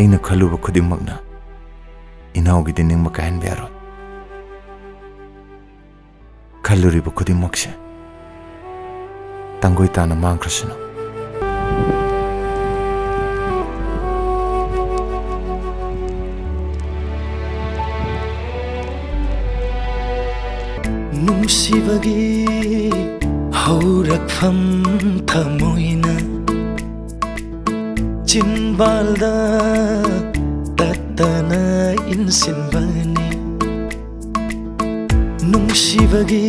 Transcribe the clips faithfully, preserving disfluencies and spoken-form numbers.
ꯑꯩꯅ ꯈꯜꯂꯨꯕ ꯈꯨꯗꯤꯡꯃꯛꯅ ꯏꯅꯥꯎꯒꯤꯗꯤ ꯅꯤꯡꯕ ꯀꯥꯏꯍꯟꯕ ꯌꯥꯔꯣꯏ꯫ ꯈꯜꯂꯨꯔꯤꯕ ꯈꯨꯗꯤꯡꯃꯛꯁꯦ ꯇꯥꯡꯒꯣꯏ ꯇꯥꯅ ꯃꯥꯡꯈ꯭ꯔꯁꯅꯨ꯫ ꯅꯨꯡꯁꯤꯕꯒꯤ ꯍꯧꯔꯛꯐꯝ ꯊꯃꯣꯏꯅ ꯆꯤꯟꯕꯥꯜꯗ ꯇꯠꯇꯅ ꯏꯟꯁꯤꯟꯕꯅꯤ꯫ ꯅꯨꯡꯁꯤꯕꯒꯤ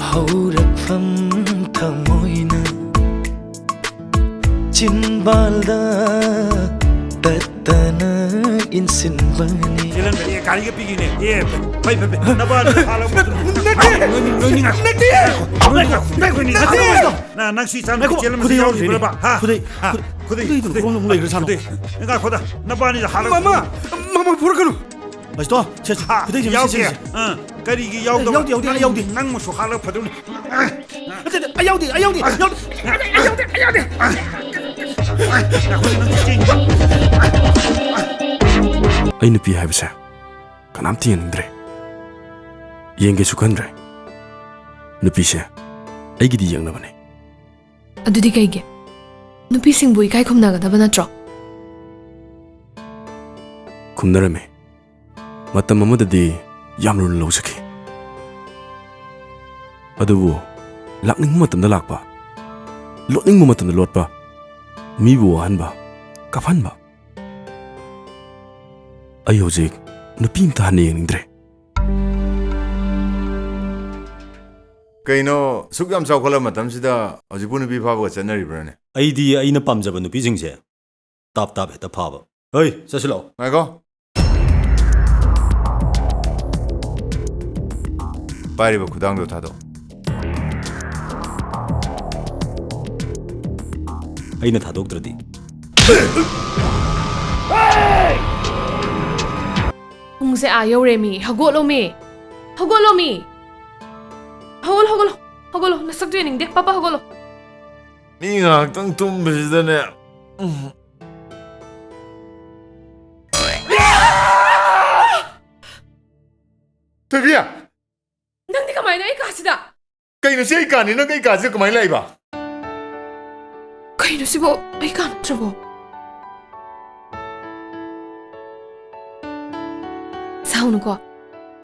ꯍꯧꯔꯛꯐꯝ ꯊꯃꯣꯏꯅ ꯆꯤꯟꯕꯥꯜꯗ ꯇꯠꯇꯅ ꯏꯟꯁꯤꯟꯕꯅꯤ꯫ ꯆꯦꯜꯍꯟꯕꯅꯤ, ꯑꯦ, ꯒꯥꯔꯤꯒ ꯄꯤꯒꯤꯅꯦ꯫ ꯑꯦ, ꯐꯩ, ꯐꯩ, ꯐꯩ꯫ ꯅꯕꯥꯅꯤ ꯍꯥꯠꯂꯒ ꯅꯠꯇꯦ꯫ ꯅꯣꯏꯅꯤ, ꯅꯣꯏꯅꯤ ꯉꯥꯏꯈꯣ꯫ ꯅꯠꯇꯦ꯫ ꯅꯣꯏꯅꯤ ꯉꯥꯏꯈꯣ꯫ ꯅꯠꯇꯦ꯫ ꯅꯪ, ꯅꯪ ꯁꯤ ꯆꯥꯝ ꯉꯥꯏꯈꯣ, ꯆꯦꯜ ꯑꯃ ꯈꯨꯗꯩ ꯌꯥꯎꯔꯤꯁꯤꯅꯦ꯫ ꯌꯥꯎꯔꯤꯕ꯭ꯔꯕ? ꯍꯥ? ꯈꯨꯗꯩ, ꯍꯥ? ꯈꯨ-, ꯈꯨꯗꯩ, ꯈꯨꯗꯩꯗꯨꯅ ꯈꯨꯗꯩ, ꯀꯔꯣꯝꯗ ꯑꯃꯨꯛ ꯂꯩꯈ꯭ꯔꯖꯥꯠꯅꯣ? ꯈꯨꯗꯩ꯫ ꯉꯥꯏꯈꯣꯗ, ꯅꯕꯥꯅꯤꯗ ꯍꯥꯠꯂꯒ ꯃꯃꯥ! ꯃꯃꯥ, ꯐꯨꯔꯛꯀꯅꯨ! ꯕꯁꯇꯣ, ꯁꯦ, ꯁꯦ, ꯍꯥ, ꯈꯨꯗꯩꯁꯦ ꯑꯃꯨꯛ ꯌꯥꯎꯗꯦ꯫ ꯁꯦꯠꯁꯦ, ꯁꯦ꯫ ꯑꯥ, ꯀꯔꯤꯒꯤ ꯌꯥꯎꯗꯕ? ꯌꯥꯎꯗꯦ, ꯌꯥꯎꯗꯦ, ꯑꯩ ꯅꯪ, ꯌꯥꯎꯗꯦ꯫ ꯅꯪ ꯃꯁꯨ ꯍꯥꯠꯂꯒ ꯐꯗꯧꯅꯤ꯫ ꯅꯠꯇꯦ, ꯅꯠꯇꯦ, ꯑꯩ ꯌꯥꯎꯗꯦ, ꯑꯩ ꯌꯥꯎꯗꯦ, ꯑꯩ ꯌꯥꯎꯗꯦ, ꯑꯩ ꯌꯥꯎꯗꯦ, ꯑꯩ ꯌꯥꯎꯗꯦ꯫ ꯑꯩ ꯅꯨꯄꯤ ꯍꯥꯏꯕꯁꯦ ꯀꯅꯥꯝꯇ ꯌꯦꯡꯅꯤꯡꯗ꯭ꯔꯦ꯫ ꯌꯦꯡꯒꯦꯁꯨ ꯈꯟꯗ꯭ꯔꯦ꯫ ꯅꯨꯄꯤꯁꯦ ꯑꯩꯒꯤꯗꯤ ꯌꯦꯡꯅꯕꯅꯦ꯫ ꯑꯗꯨꯗꯤ ꯀꯩꯒꯤ? ꯅꯨꯄꯤꯁꯤꯡꯕꯨ ꯏꯀꯥꯏ ꯈꯨꯝꯅꯒꯗꯕ ꯅꯠꯇ꯭ꯔꯣ? ꯈꯨꯝꯅꯔꯝꯃꯤ꯫ ꯃꯇꯝ ꯑꯃꯗꯗꯤ ꯌꯥꯝ ꯂꯨꯅ ꯂꯧꯖꯈꯤ꯫ ꯑꯗꯨꯕꯨ ꯂꯥꯛꯅꯤꯡꯕ ꯃꯇꯝꯗ ꯂꯥꯛꯄ, ꯂꯣꯠꯅꯤꯡꯕ ꯃꯇꯝꯗ ꯂꯣꯠꯄ, ꯃꯤꯕꯨ ꯋꯥꯍꯟꯕ, ꯀꯥꯞꯍꯟꯕ꯫ ꯑꯩ ꯍꯧꯖꯤꯛ ꯅꯨꯄꯤ ꯑꯝꯇ ꯍꯟꯅ ꯌꯦꯡꯅꯤꯡꯗ꯭ꯔꯦ꯫ ꯀꯩꯅꯣ, ꯁꯨꯛ ꯌꯥꯝ ꯆꯥꯎꯈꯠꯂ ꯃꯇꯝꯁꯤꯗ ꯍꯧꯖꯤꯛꯄꯨ ꯅꯨꯄꯤ ꯐꯥꯕꯒ ꯆꯠꯅꯔꯤꯕ꯭ꯔꯥꯅꯦ? ꯑꯩꯗꯤ ꯑꯩꯅ ꯄꯥꯝꯖꯕ ꯅꯨꯄꯤꯁꯤꯡꯁꯦ ꯇꯥꯞ ꯇꯥꯞ ꯍꯦꯛꯇ ꯐꯥꯕ꯫ ꯍꯩ, ꯆꯠꯁꯤ ꯂꯥꯛꯑꯣ꯫ ꯉꯥꯏꯈꯣ꯫ ꯄꯥꯏꯔꯤꯕ ꯈꯨꯗꯥꯡꯗꯣ ꯊꯥꯗꯣꯛꯑꯣ꯫ ꯑꯩꯅ ꯊꯥꯗꯣꯛꯇ꯭ꯔꯗꯤ? ꯄꯨꯡꯁꯦ ꯑꯥ ꯌꯧꯔꯦ ꯃꯤ꯫ ꯍꯧꯒꯠꯂꯣ ꯃꯤ꯫ ꯍꯧꯒꯠꯂꯣ ꯃꯤ꯫ ꯍꯧꯒꯠꯂꯣ, ꯍꯧꯒꯠꯂꯣ꯫ ꯍꯧꯒꯠꯂꯣ꯫ ꯅꯁꯛꯇꯨ ꯌꯦꯡꯅꯤꯡꯗꯦ꯫ ꯄꯥꯄꯥ ꯍꯧꯒꯠꯂꯣ꯫ ꯃꯤ ꯉꯥꯏꯍꯥꯛꯇꯪ ꯇꯨꯝꯕꯁꯤꯗꯅꯦ꯫ ꯎꯝ꯫ ꯊꯣꯏꯕꯤ! ꯅꯪꯗꯤ ꯀꯃꯥꯏꯅ ꯑꯩ ꯀꯥꯁꯤꯗ? ꯀꯩꯅꯣ, ꯁꯤ ꯑꯩ ꯀꯥꯅꯤ, ꯅꯪ ꯑꯩ ꯀꯥꯁꯤꯗ ꯀꯃꯥꯏꯅ ꯂꯥꯛꯏꯕ? ꯀꯩꯅꯣ ꯁꯤꯕꯣ? ꯑꯩ ꯀꯥ ꯅꯠꯇ꯭ꯔꯕꯣ? ꯁꯥꯎꯅꯨꯀꯣ,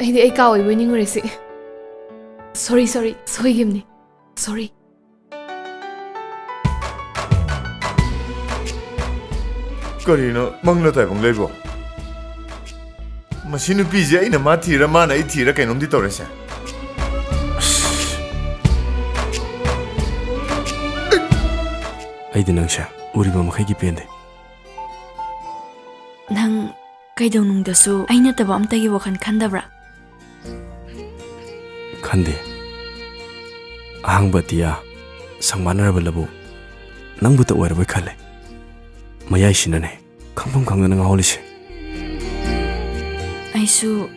ꯑꯩꯗꯤ ꯑꯩ ꯀꯥ ꯑꯣꯏꯕꯣꯏ ꯅꯤꯡꯉꯨꯔꯦ ꯁꯤ꯫ Sorry, sorry, ꯁꯣꯏꯈꯤꯕꯅꯤ꯫ Sorry꯫ ꯀꯔꯤꯅꯣ ꯃꯪꯂ ꯇꯥꯏꯕꯪ ꯂꯩꯕꯣ? ꯃꯁꯤ ꯅꯨꯄꯤꯁꯦ ꯑꯩꯅ ꯃꯥ ꯊꯤꯔ, ꯃꯥꯅ ꯑꯩ ꯊꯤꯔ, ꯀꯩꯅꯣꯝꯗꯤ ꯇꯧꯔꯦꯁꯦ꯫ ꯑꯩꯗꯤ ꯅꯪꯁꯦ ꯎꯔꯤꯕ ꯃꯈꯩꯒꯤ ꯄꯦꯟꯗꯦ꯫ ꯅꯪ ꯀꯩꯗꯧꯅꯨꯡꯗꯁꯨ ꯑꯩ ꯅꯠꯇꯕ ꯑꯝꯇꯒꯤ ꯋꯥꯈꯜ ꯈꯟꯗꯕ꯭ꯔꯥ? ꯈꯟꯗꯦ꯫ ꯑꯍꯥꯡꯕ ꯑꯇꯤꯌꯥ, ꯁꯪꯕꯥꯟꯅꯔꯕ ꯂꯧꯕꯨꯛ, ꯅꯪꯕꯨꯇ ꯑꯣꯏꯔꯕꯣꯏ ꯈꯜꯂꯦ꯫ ꯃꯌꯥꯏꯁꯤꯅꯅꯦ ꯈꯪꯐꯝ ꯈꯪꯗꯅ ꯉꯥꯎꯍꯜꯂꯤꯁꯦ꯫ ꯑꯩꯁꯨ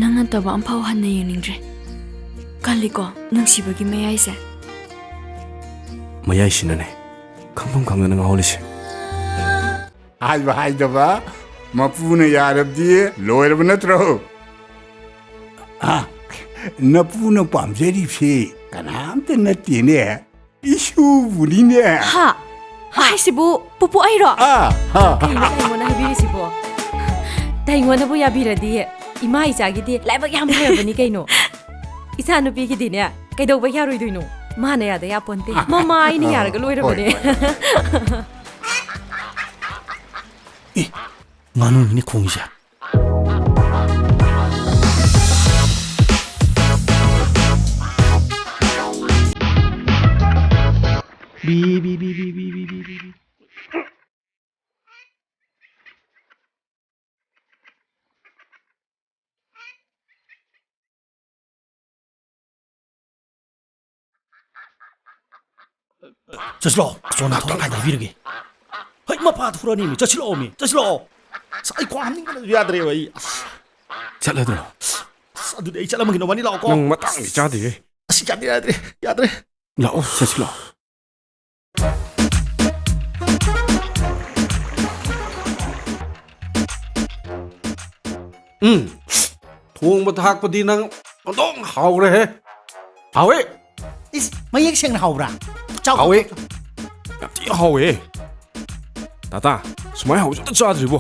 ꯅꯪ ꯅꯠꯇꯕ ꯑꯝꯐꯥꯎ ꯍꯟꯅ ꯌꯦꯡꯅꯤꯡꯗ꯭ꯔꯦ꯫ ꯀꯜꯂꯤꯀꯣ ꯅꯨꯡꯁꯤꯕꯒꯤ ꯃꯌꯥꯏꯁꯦ꯫ ꯃꯌꯥꯏꯁꯤꯅꯅꯦ ꯈꯪꯐꯝ ꯈꯪꯗꯅ ꯉꯥꯎꯍꯜꯂꯤꯁꯦ꯫ ꯍꯥꯏꯕ ꯍꯥꯏꯗꯕ, ꯃꯄꯨꯅ ꯌꯥꯔꯕꯗꯤ ꯂꯣꯏꯔꯕ ꯅꯠꯇ꯭ꯔꯣ? ꯑ, ꯅꯄꯨꯅ ꯄꯥꯝꯖꯔꯤꯕꯁꯤ ꯀꯅꯥꯝꯇ ꯅꯠꯇꯦꯅꯦ, ꯏꯁꯨꯕꯨꯅꯤꯅꯦ꯫ ꯍꯥ? ꯍꯥꯏꯁꯤꯕꯨ ꯄꯨꯄꯨ ꯑꯩꯔꯣ? ꯑꯥ, ꯍꯥ꯫ ꯀꯩꯅꯣ ꯇꯥꯏꯉꯣꯟꯅ ꯍꯥꯏꯕꯤꯔꯤꯁꯤꯕꯣ? ꯇꯥꯏꯉꯣꯟꯅꯕꯨ ꯌꯥꯕꯤꯔꯗꯤ ꯏꯃꯥ ꯏꯆꯥꯒꯤꯗꯤ ꯂꯥꯏꯕꯛ ꯌꯥꯝ ꯐꯔꯕꯅꯤ ꯀꯩꯅꯣ꯫ ꯏꯆꯥ ꯅꯨꯄꯤꯒꯤꯗꯤꯅꯦ ꯀꯩꯗꯧꯕ ꯌꯥꯔꯣꯏꯗꯣꯏꯅꯣ? ꯃꯥꯅ ꯌꯥꯗ ꯌꯥꯄꯣꯟꯇꯦ꯫ ꯃꯃꯥ ꯑꯩꯅ ꯑꯥ, ꯌꯥꯔꯒ ꯍꯣꯏ, ꯂꯣꯏꯔꯕꯅꯦ꯫ ꯍꯣꯏ꯫ ꯑꯦ, ꯉꯥꯅꯨꯅꯤꯅꯦ ꯈꯣꯡꯉꯤꯁꯦ꯫ ꯕꯤ, ꯕꯤ, ꯕꯤ꯫ ꯆꯠꯁꯤꯂꯣ, ꯁꯣꯝꯗ ꯊꯣꯛꯂꯛꯑꯀꯥꯟꯗ ꯍꯥꯏꯕꯤꯔꯒꯦ꯫ ꯍꯩ, ꯃꯄꯥ ꯊꯣꯔꯛꯑꯅꯤꯃꯤ, ꯆꯠꯁꯤꯂꯥꯛꯑꯣꯃꯤ, ꯆꯠꯁꯤꯂꯥꯛꯑꯣ꯫ ꯑꯁ, ꯑꯩ ꯈ꯭ꯋꯥꯡ ꯍꯥꯝꯅꯤꯡꯕꯅ ꯌꯥꯗ꯭ꯔꯦꯕ ꯑꯩ꯫ ꯑꯁ꯫ ꯆꯠꯂꯗ꯭ꯔꯣ? ꯑꯁ, ꯑꯗꯨꯗꯤ ꯑꯩ ꯆꯠꯂꯝꯃꯒꯦ, ꯅꯕꯥꯅꯤ ꯂꯥꯛꯑꯣꯀꯣ꯫ ꯅꯪ ꯃꯇꯥꯡꯗꯤ ꯆꯥꯗꯦꯍꯦ꯫ ꯑꯁ, ꯌꯥꯗ꯭ꯔꯦ, ꯌꯥꯗ꯭ꯔꯦ, ꯌꯥꯗ꯭ꯔꯦ꯫ ꯂꯥꯛꯑꯣ, ꯆꯠꯁꯤꯂꯥꯛꯑꯣ꯫ ꯎꯝ꯫ ꯊꯣꯡꯕ ꯊꯥꯛꯄꯗꯤ ꯅꯪ ꯑꯣꯟꯊꯣꯛ ꯍꯥꯎꯈ꯭ꯔꯦꯍꯦ꯫ ꯍꯥꯎꯋꯦ꯫ ꯏꯁ, ꯃꯌꯦꯛ ꯁꯦꯡꯅ ꯍꯥꯎꯕ꯭ꯔꯥ? ꯆꯥꯎ, ꯍꯥꯎꯋꯦ꯫ ꯆꯥꯎ, ꯆꯥꯎ꯫ ꯌꯥꯝ ꯊꯤ ꯍꯥꯎꯋꯦ꯫ ꯇꯥꯇꯥ, ꯁꯨꯃꯥꯏꯅ ꯍꯥꯎꯕꯁꯦ ꯑꯝꯇ ꯆꯥꯗ꯭ꯔꯤꯕꯣ꯫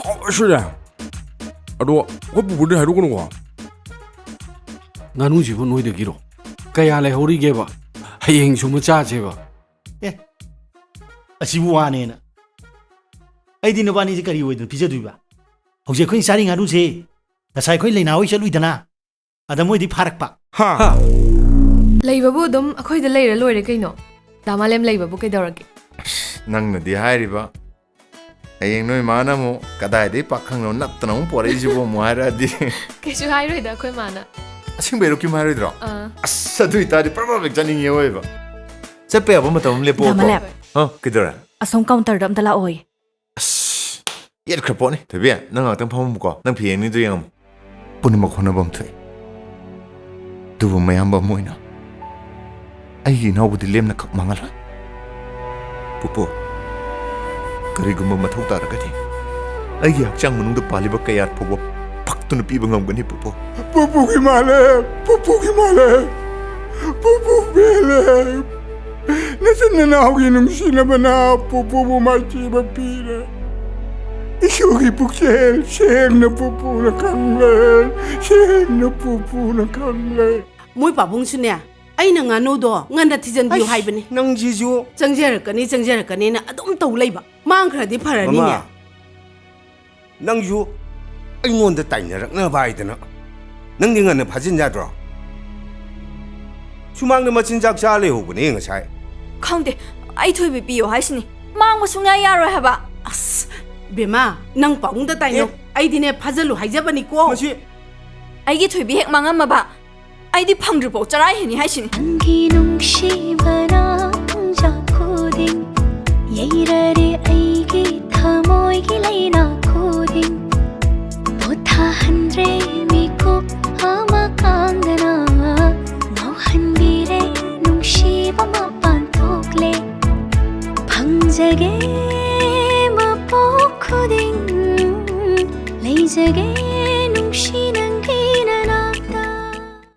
ꯍꯥꯎꯕꯁꯤꯔꯦ꯫ ꯑꯗꯣ ꯑꯩꯈꯣꯏ ꯄꯨꯄꯨꯗꯤ ꯍꯥꯏꯗꯣꯛꯀꯅꯨꯀꯣ꯫ ꯉꯥꯅꯨꯁꯤꯕꯨ ꯅꯣꯏꯗꯒꯤꯔꯣ? ꯀꯌꯥ ꯂꯩꯍꯧꯔꯤꯒꯦꯕ? ꯍꯌꯦꯡꯁꯨ ꯑꯃ ꯆꯥꯁꯦꯕ꯫ ꯑꯦ, ꯑꯁꯤꯕꯨ ꯋꯥꯅꯦꯅ꯫ ꯑꯩꯗꯤ ꯅꯕꯥꯅꯤꯁꯦ ꯀꯔꯤ ꯑꯣꯏꯗꯅ ꯄꯤꯖꯗꯣꯏꯕ? ꯍꯧꯖꯤꯛ ꯑꯩꯈꯣꯏꯅ ꯆꯥꯔꯤ ꯉꯥꯅꯨꯁꯦ ꯉꯁꯥꯏ ꯑꯩꯈꯣꯏ ꯂꯩꯅꯥ ꯍꯣꯏ ꯆꯠꯂꯨꯏꯗꯅ, ꯑꯗ ꯃꯣꯏꯗꯤ ꯐꯥꯔꯛꯄ꯫ ꯍꯥ? ꯍꯥ? ꯂꯩꯕꯕꯨ ꯑꯗꯨꯝ ꯑꯩꯈꯣꯏꯗ ꯂꯩꯔ ꯂꯣꯏꯔꯦ ꯀꯩꯅꯣ꯫ ꯗꯥ ꯃꯥꯂꯦꯝ ꯂꯩꯕꯕꯨ ꯀꯩꯗꯧꯔꯒꯦ? ꯑꯁ, ꯅꯪꯅꯗꯤ ꯍꯥꯏꯔꯤꯕ, ꯍꯌꯦꯡ ꯅꯣꯏ ꯃꯥꯅ ꯑꯃꯨꯛ ꯀꯗꯥꯏꯗꯒꯤ ꯄꯥꯈꯪꯅꯣ ꯅꯞꯇꯅ ꯑꯃꯨꯛ ꯄꯣꯔꯛꯏꯁꯤꯕꯣ ꯑꯃꯨꯛ ꯍꯥꯏꯔꯛꯑꯗꯤ꯫ ꯀꯩꯁꯨ ꯍꯥꯏꯔꯣꯏꯗ ꯑꯩꯈꯣꯏ ꯃꯥꯅ꯫ ꯑꯁꯦꯡꯕꯩꯔꯣ? ꯀꯩꯝ ꯍꯥꯏꯔꯣꯏꯗ꯭ꯔꯣ? ꯑꯥ꯫ ꯑꯁ, ꯑꯗꯨ ꯑꯣꯏꯇꯥꯔꯗꯤ ꯄ꯭ꯔꯞ ꯄ꯭ꯔꯞ ꯍꯦꯛ ꯆꯥꯅꯤꯡꯉꯦ ꯑꯣꯏꯕ꯫ ꯆꯠꯄ ꯌꯥꯕ ꯃꯇꯝ ꯑꯃ ꯂꯦꯞꯄꯛꯑꯣꯀꯣ꯫ ꯗꯥ ꯃꯥꯂꯦꯝ꯫ ꯍꯥ, ꯀꯩꯗꯧꯔꯦ? ꯑꯁꯣꯝ ꯀꯥꯎꯟꯇꯔꯗ ꯑꯝꯇ ꯂꯥꯛꯑꯣꯌꯦ꯫ ꯑꯁ, ꯌꯦꯠꯈ꯭ꯔ ꯄꯣꯠꯅꯤ꯫ ꯊꯣꯏꯕꯤ, ꯅꯪ ꯉꯥꯛꯇꯪ ꯐꯝꯃꯝꯃꯨꯀꯣ꯫ ꯅꯪ ꯐꯤ ꯌꯦꯡꯅꯤꯗꯣ ꯌꯦꯡꯉꯝꯃꯨ꯫ ꯄꯨꯝꯅꯃꯛ ꯍꯣꯠꯅꯕꯝ ꯊꯣꯛꯏ꯫ ꯑꯗꯨꯕꯨ ꯃꯌꯥꯝꯕ ꯑꯃ ꯑꯣꯏꯅ ꯑꯩꯒꯤ ꯏꯅꯥꯎꯕꯨꯗꯤ ꯂꯦꯝꯅ ꯈꯛ ꯃꯥꯡꯍꯜꯂꯣꯏ꯫ ꯄꯨꯄꯨ, ꯀꯔꯤꯒꯨꯝꯕ ꯃꯊꯧ ꯇꯥꯔꯒꯗꯤ ꯑꯩꯒꯤ ꯍꯛꯆꯥꯡ ꯃꯅꯨꯡꯗ ꯄꯥꯜꯂꯤꯕ ꯀꯌꯥꯠ ꯐꯥꯎꯕ ꯐꯛꯇꯨꯅ ꯄꯤꯕ ꯉꯝꯒꯅꯤ, ꯄꯨꯄꯨ꯫ ꯄꯨꯄꯨꯒꯤ ꯃꯥꯂꯦꯝ, ꯄꯨꯄꯨꯒꯤ ꯃꯥꯂꯦꯝ, ꯄꯨꯄꯨ ꯃꯥꯂꯦꯝ꯫ ꯅꯆꯤꯟ ꯅꯅꯥꯎꯒꯤ ꯅꯨꯡꯁꯤꯅꯕꯅ ꯄꯨꯄꯨꯕꯨ ꯃꯥꯏꯊꯤꯕ ꯄꯤꯔꯦ꯫ ꯏꯁꯣꯔꯒꯤ ꯄꯨꯛꯆꯦꯜ ꯁꯦꯡꯅ ꯄꯨꯄꯨꯅ ꯈꯪꯂꯦ, ꯁꯦꯡꯅ ꯄꯨꯄꯨꯅ ꯈꯪꯂꯦ꯫ ꯃꯣꯏ ꯄꯥꯕꯨꯡꯁꯨꯅꯦ, ꯑꯩꯅ ꯉꯥꯅꯨꯗꯣ ꯉꯟꯅ ꯊꯤꯖꯤꯟꯕꯤꯌꯨ ꯑꯩꯁ, ꯍꯥꯏꯕꯅꯤ꯫ ꯅꯪꯁꯤꯁꯨ꯫ ꯆꯪꯖꯔꯛꯀꯅꯤ, ꯆꯪꯖꯔꯛꯀꯅꯤꯅ ꯑꯗꯨꯝ ꯇꯧ ꯂꯩꯕ꯫ ꯃꯥꯡꯈ꯭ꯔꯗꯤ ꯐꯔꯅꯤꯅꯦ꯫ ꯃꯃꯥ, ꯅꯪꯁꯨ ꯑꯩꯉꯣꯟꯗ ꯇꯥꯏꯅꯔꯛꯅꯕ ꯍꯥꯏꯗꯅ꯫ ꯅꯪꯗꯤ ꯉꯟꯅ ꯐꯥꯖꯤꯟ ꯌꯥꯗ꯭ꯔꯣ? ꯁꯨꯃꯥꯡꯗ ꯃꯆꯤꯟꯖꯥꯛ ꯆꯥ ꯂꯩꯍꯧꯕꯅꯦ ꯉꯁꯥꯏ꯫ ꯈꯪꯗꯦ, ꯑꯩ ꯊꯣꯏꯕꯤ ꯄꯤꯌꯣ ꯍꯥꯏꯁꯤꯅꯤ꯫ ꯃꯥꯡꯕ ꯁꯨꯡꯌꯥ ꯌꯥꯔꯣꯏ ꯍꯥꯏꯕ꯫ ꯑꯁ, ꯕꯦꯝꯃ, ꯅꯪ ꯄꯥꯕꯨꯡꯗ ꯇꯥꯏꯅꯧ꯫ ꯑꯦ꯫ ꯑꯩꯗꯤꯅꯦ, ꯐꯥꯖꯜꯂꯨ ꯍꯥꯏꯖꯕꯅꯤꯀꯣ꯫ ꯃꯁꯤ ꯑꯩꯒꯤ ꯊꯣꯏꯕꯤ ꯍꯦꯛ ꯃꯥꯡꯉꯝꯃꯕ, ꯑꯩꯗꯤ ꯐꯪꯗ꯭ꯔꯤꯐꯥꯎ ꯆꯔꯥ ꯍꯦꯟꯅꯤ ꯍꯥꯏꯁꯤꯅꯤ꯫ ꯅꯪꯒꯤ ꯅꯨꯡꯁꯤꯕꯅ ꯄꯨꯡꯖꯥ ꯈꯨꯗꯤꯡ ꯌꯩꯔꯔꯦ ꯑꯩꯒꯤ ꯊꯃꯣꯏꯒꯤ ꯂꯩꯅꯥ ꯈꯨꯗꯤꯡ꯫ ꯄꯣꯊꯥꯍꯟꯗ꯭ꯔꯦ ꯃꯤꯀꯨꯞ ꯑꯃ ꯀꯥꯡꯗꯅ, ꯉꯥꯎꯍꯟꯕꯤꯔꯦ ꯅꯨꯡꯁꯤꯕ ꯃꯄꯥꯟ ꯊꯣꯛꯂꯦ꯫ ꯐꯪꯖꯒꯦ ꯃꯄꯣꯛ ꯈꯨꯗꯤꯡ, ꯂꯩꯖꯒꯦ